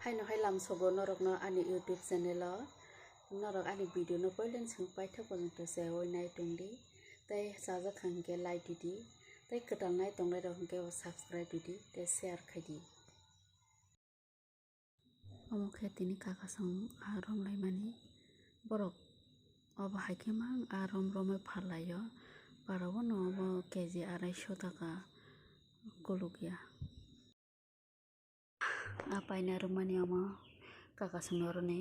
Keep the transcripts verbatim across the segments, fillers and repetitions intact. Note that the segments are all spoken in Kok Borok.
Haino hai lamsogo norokno ani YouTube channel o, norok ani video no poilani simi paithak porjonto chaywi nai tongdi, tei chajak kha hinkhe like didi, tei kwtal nai tongnai rok hinkhe bo subscribe didi tei share khaidi. Omo khe tini kakasong aa romlaimani borok obo hai khe mang aa rom romwi pharlaio, barabo no obo K G arai sho taka kulukya. Aa paina rwmani omo kakasong noroni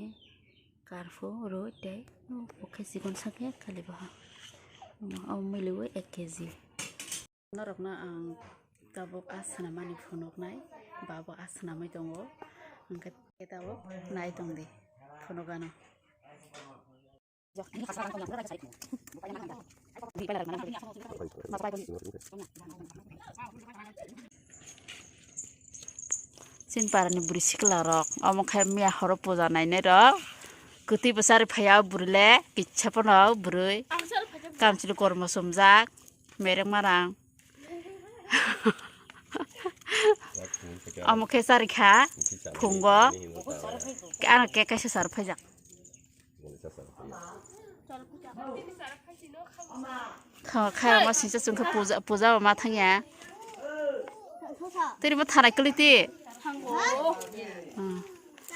karphu rwi tei bo khe chikon sakhe khalibaha omo miliwi ek K G. Norokno ang tabuk a swnamani phunuknai, ba bo a swnamwi tongo, hwnkhe tabuk nai tongdi phunukano. Chini parani bwrwi sikla rok omo khe miya horo puja nainai rok kwtwi bwsa rw phaiya o bwrwi le kisa phano bwrwi kamchwlwi kormo chumjak. Mereng marang. Omo khe charikha phungo. Ano khe kaisa sar phaijak. Kha-, khairokma singsa chwngkha puja, puja bo ma thangya. Tini bo thanai kwlwi ti. Hmm.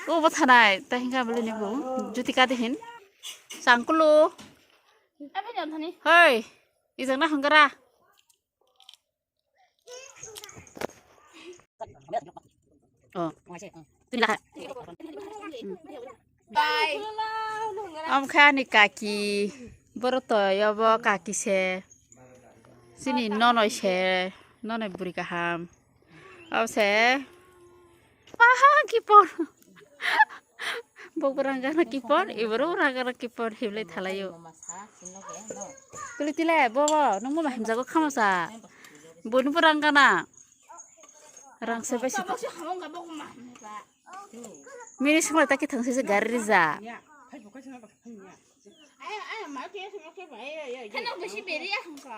O bo thanai, ta hinka bwlwi ni bo. Juti kadi hin. Changkulu. Hoi. Ijang na hangara. Oh. Tini lakha. Bye. Am kha ani kaki. Boro to yobo kaki se. Sini nonoi se. Nonoi buri kaham. Abo se. Aha, kipon. Bo rang gana kipon, iboro rang gana kipon, hiblai thalaio. Kwlwi tile, bobo, nung bo ma himjago khamasa. Boni bo rang gana. Rang se bai se. Mini sima ta kithang se gari rija. Heno besi beri ya hwnka.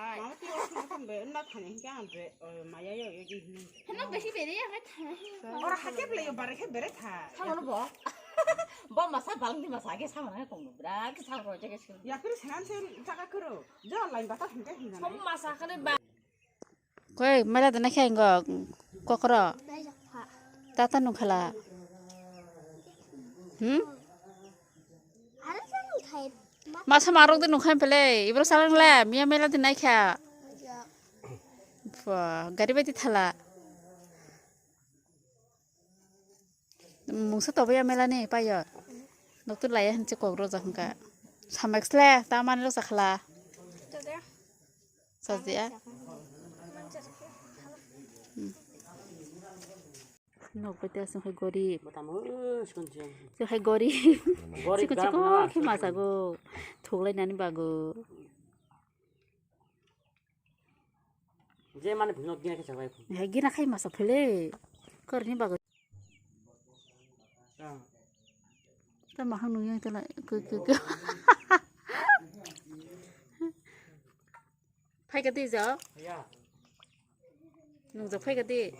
Heno besi beri ya hwnka. Ora hake play yo bare khe bere tha. Thango no bo. Bo masa balang di masa age sama na kong bra ke sa ro je ke. Ya kri senan se taka kro. Jo line bata hwnka hwnka. Som masa kane ba. Koi mela dana khe ngo kokro. Tata nung khala. Hmm? Masa marok de nung khan pele. Ibro salang le. Miya mela de nai kha. Gari bai di thala. Mungsa tobo ya mela ni payo. Noktur laya hinse kok rojak hwnka. Samek sle ta mani rojak khla. Sajia. Nok bai ta song hai gorib. Song hai gorib. Gorib sikon sikon khe masago. Thuklai nani bago. Je mane bhino gina khe chabai. He gina khai masa phele. Korni bago. Ta mahang nung yang tela ke ke ke. Phai ka twi ja. Nung ja phai ka twi.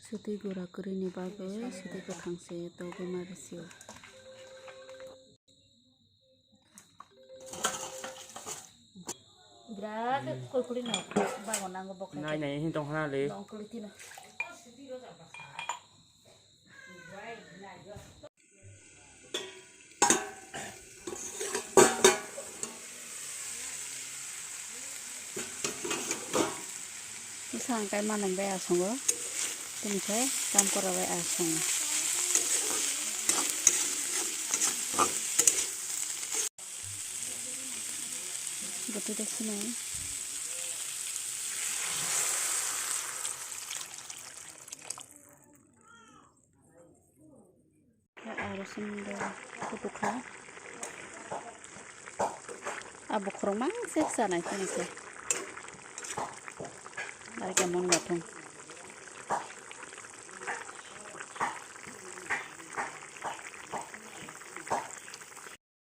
Sutwi gura kwrwini bagwi sutwi kwthang se togwi ma rw sio. Birat koi kuri no bago nango bokhe. Nai nai hin tong hana le. Nong kuli tino. Bwsang kai manang bai asongo, tini khe tamkora bai asongo. Bwtwi de sinai. Aro simi do kutukha. Abo khorokma se chanai tini khe. Aro khe mon gathung.